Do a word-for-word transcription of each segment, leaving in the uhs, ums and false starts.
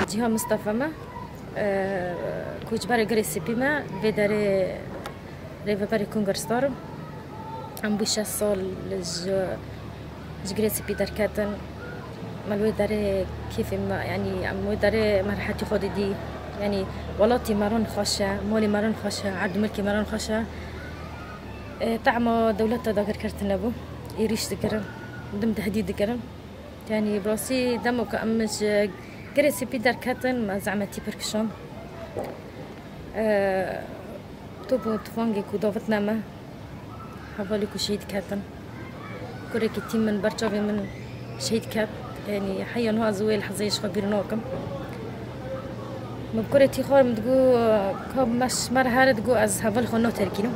Cîhan Mistefa me, e, koçberê Girê Spî me, vê derê rêveberê Kongerstar im. Em bû şeş sal ji, ji Girê Spî derketin. Me li wê derê kêfê me, yanî em wê derê me rehetî xwe didî. Yanî welatî me ran xweş e, malê me ran xweş e, erd û milkê me ran xweş e. E, tehma dewleta dagirkertin nebû. Êrîş dikirin, dim tehdîd dikirin. Yanî bi rastî dema ku em ji Girê Spî derketin, me zehmetî pir kişand. E, top û tufangê ku davitne me, hevalê ku şehîd ketin. Kurekî tîm min ber çavê min şehîd ket. Yanî heya niha ez wê lehzeyê ji xwe bîr nakim. Min bi kurê tî xwe min digot, ka me ji me re here, digot ez hevalê xwe naterkînim.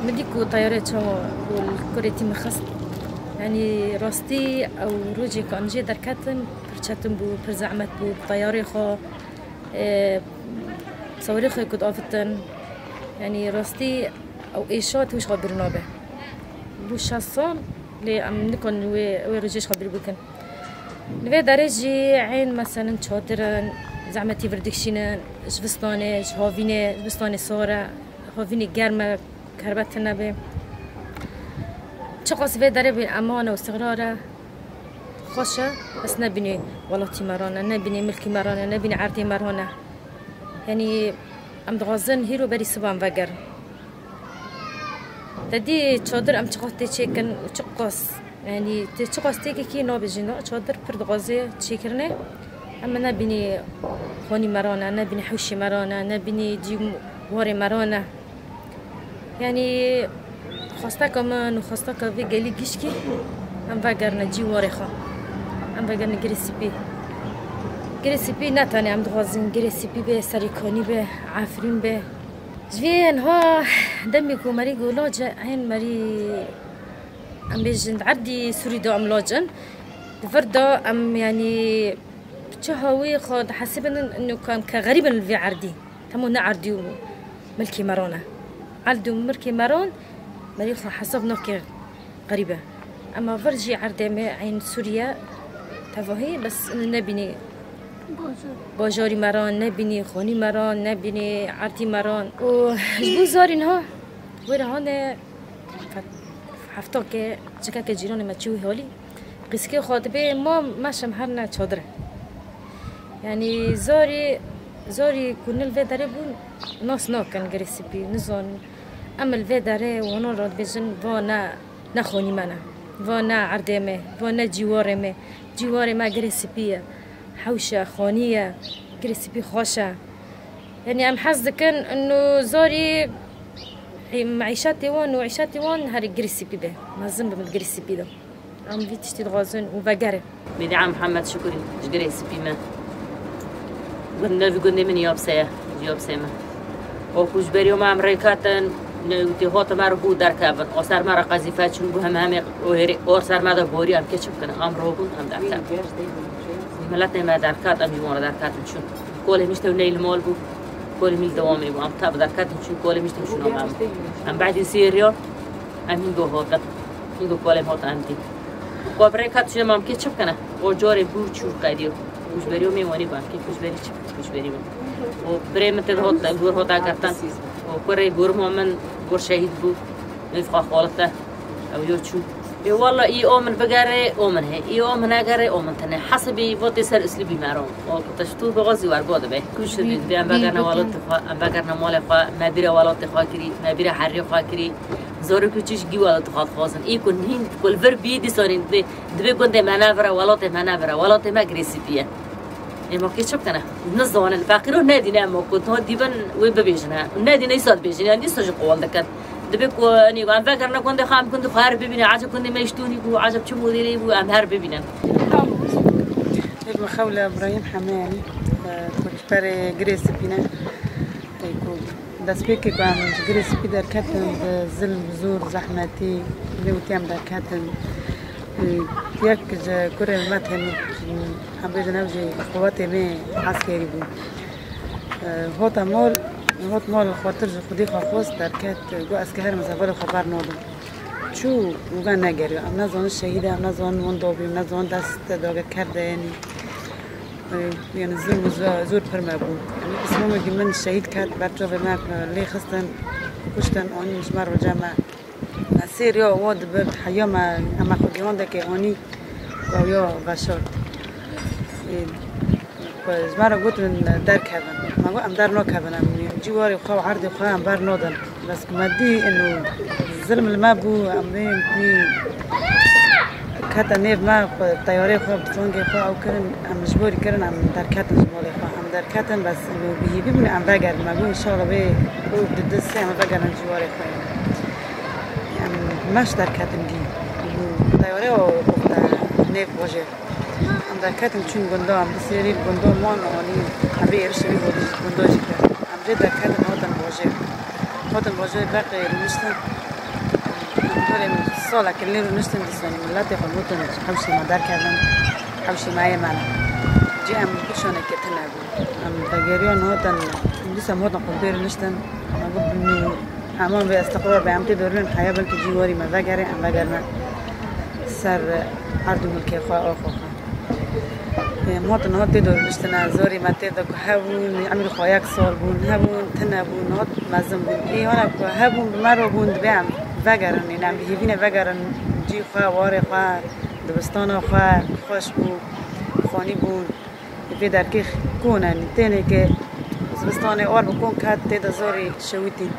Min dî ku teyarê çawa ku li kurê tî min xist. Yanî rastî ew rojê ku em jê derketin pir çetin bû, pir zehmet bû, bi teyarê xwe, e, sewrê xwe ku diavitin. Yanî rastî ew êşa tu ji xwe bîr nabe. Bû şeş sal lê em nikan wê, wê rojê ji xwe bîr bikin. Li vê derê jî eyn meselen çadir in, zehmetî vir dikişînin, ji vistanê, ji havînê, ji vistanê sor e, havînê germ e, kerbe tune be. Çiqas vê derê bê eman e û istiqrar e, xweş e, bes nebînî welatî me ran e, nebînî milkî me ran e, nebînî erdê me ran e. Yanî em dixwazin hîro berî siban vegerin. Te dî çadir em çiqas tê çêkin û çiqas, yanî tê çiqas têkekî nabêjin da çadir pir dixwaze çêkirinê. Em nebînî xwanî me ran e, nebînî hewşê me ran e, nebînî cî warê me ran e. Yanî xwesteka min û xwesteka vê gelî gişkî em vegerine cî warê xwe. Em vegerine Girê Spî. Girê Spî ne tenê em dixwazin Girê Spî be, Serê Kanî be, Efrîn be. Ji vê niha demê ku merî ku lac e, hên merî em bêjin di erdî Sûrî de em lac in. Di vir de em, yanî çi hawî xwe dihesibin, inu ku em ke xerîb in li vê erdî. Hemû ne erdî û milkê me ran e. Erd û milkê me ran, merî xwe hesab nake. Xerîb e. Ema vir jî erdê me eyn Sûriye tevahî, bes nebînî bajarî me re, nebînî xonî me re, nebînî erdî me re. Û ji bo zarî niha wê re hane hefta ke cikeke cîranê me çû wî halî. Qîskê xwe dibê ma me şem herne çadir e. Yanî zarî, zarî ku nil vê derê bûn nas nakin Girê Spî, nizanin. Em li vê derê wana re dibêjin va ne. Ne xonî me ne. Va ne erdê me, va ne cîwarê me. Cîwarê me Girê Spî ye. Hewş e, xanî ye. Girê Spî xweş e. Yanî em hez dikin inu zarî meîşetê wan û îşetê wan herî Girê Spî be. Mezin bibin Girê Spî de. Em vî tiştî dixwazin û vegerin. Bîdîa Mihemed Şukurî, ji Girê Spî me. Gund, nevî gundê min Yapse ye, ji Yapsê me. O ku ji berî me em rêketin, ne, tê hot me re bû derkevin. O ser me re qezîfe çûn bû, hem hemê o hêrê, o ser me de borî, em kê çi bikin? Em robûn, em derketin. Miletê me derket, em ji wan re derketin çûn. Kolê min ji tew ney li mal bû. Kolê min li dewamê bû. Em tev derketin çûn, kolê min ji tew şûna me. Em behdî sêriya, em hîngo hotin. Hîngo kolê min hot em dî. Xwe bi rê ket çûne, em kê çi bikene? O carê bû çû qediyo. Kûçberî û mêwanî ban. Kê kûçberî çi bû? Kûçberî bû. Û birê min tê hot, gor hota girtin. Û kurê gorma min gor şehîd bû. Nêz xwe xalite. Ew yo çû. Ê walla î o min bigere, o min he. Î o min negere, o min tine. Hesibî votê ser uslubî me ro. O ku te ji tu bixwazî wergo dibe. Kûç dibî, dibê em vegerine welatê xwe, em vegerine malê xwe, me bîra welatê xwe kirî, me bîra heriyê xwe kirî. Zarok û çiş gî welatê xwe dixwazin. Î ku hîn ku li vir bî dîsanî dibê, dibê gundê me nevire, welatê me nevire, welatê me Girê Spî ye. Ê ma kê çi bikene? Nizanin. Feqîro nedîne ema ku niha dîbin wê bibêjine. Nedîne îsa dibêjin, yanî îsa jî qowal dikin. Dibê ku, yanî, em vegerine gundê xwe, em gundê xwe her bibîne. Eceb gundê me ji tûnî bû, eceb çi modêlê bû, em her bibînin. Êk me Xewla Îbrahîm Hemê, yanî, e, koçberê Girê Spî ne. Ê ku destpêkê ku em ji Girê Spî derketin, bi zilm, zor, zehmetî, lê û têm derketin. Yek ji kurê me tên, em bêjin ew jî qewetê me eskerî bû. Hota mol, hot mol xwetir ji Xwedê xwe xwest derket, got ez ke herim ez hevalê xwe ber nadim. Çû û venegeriya. Em nezanin şehîd e, em nezanin wenda bû, em nezanin dest dagirker de, yanî, e, yanî zilm û zo-, zor pir me bû. Yanî pismamekî min şehîd ket, ber çavê me lê xistin, kuştin, anîn ji me re cem me. Me sêr ya wa dibir, heya me, em me xwe gihandekê anî, ya veşart. E, Ku ji me re gotin derkevin. Me got, "Em dernakevin, em cîwarê xwe û erdê xwe em bernadin." Bes ku me dî ino zilm li me bû, em bê dî kete nêv me, xwe teyarê xwe, tufangê xwe ew kirin, em ji borî kirin, em derketin ji malê xwe. Em derketin, bes ino bi hêvî bûn em vegerin. Me got, "Înşallah wê roj di du sê em vegerin cîwarê xwe." Em meş derketin dî. Teyarê û xwe nêv bajêr. Em derketin çûn gunda, em bi sêrî li gunda man, anî em vê êrişê wî gunda jî kir. Em jê derketin hatin bajêr. Hatin bajêr beqê rûniştin. Em dorê salekê lê rûniştin, dîsan miletê xwe gotin, "Hewşê me derkevin, hewşê me yê me ne." Cî em bi şanekê tune bûn. Em vegeriyan hatin, dîsa em hatin xwe bê rûniştin. Me got, Heman vê istiqrar be, em tê dorînin heya belkî cîwarî me vegerê, em vegerine ser erd û milkê xwe, axa xwe. Em hatin hat tê dorîniştine, zorî me tê de ku hebûn, emrî xwe yek sal bûn, hebûn, tune bûn, hat mezin bûn. Ê hana ku hebûn, bi me re bûn, dibê em vegerin, yanî em bi hêvî ne vegerin cî xwe, warê xwe, dibistana xwe, xweş bû, xanî bûn. Vê derkê kon e, tenê ke zivistanê ar bi kon ket tê de zorî şewitîn.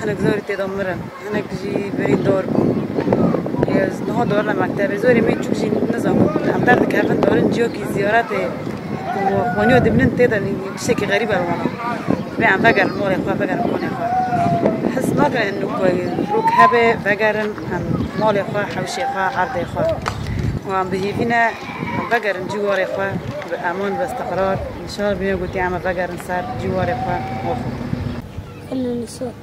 Hinek zorî tê de mirin. Hinek jî birîndar bûn. Ê, niha darine mektebê. Zorê me çûk jî nizanin. Em derdikevin darin ciyakî ziyaretê. Xwaniya dibînin tê de tiştekî xerîb e wana. Vê em vegerin malê xwe, vegerin konê xwe. His nakin ku rok hebe vegerin em malê xwe, hewşê xwe, erdê xwe. Û em bi hêvî ne. Vegerin cîwarê xwe bi eman, bi istiqrar. Înşallah bîne gotî em vegerin ser cîwarê xwe û xwe. Kildim îsot.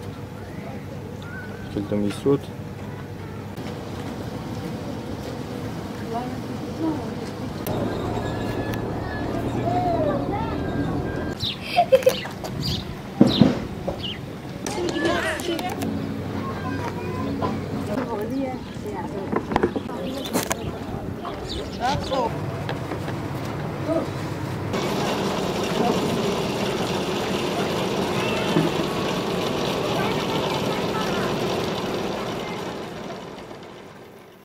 Kildim îsot.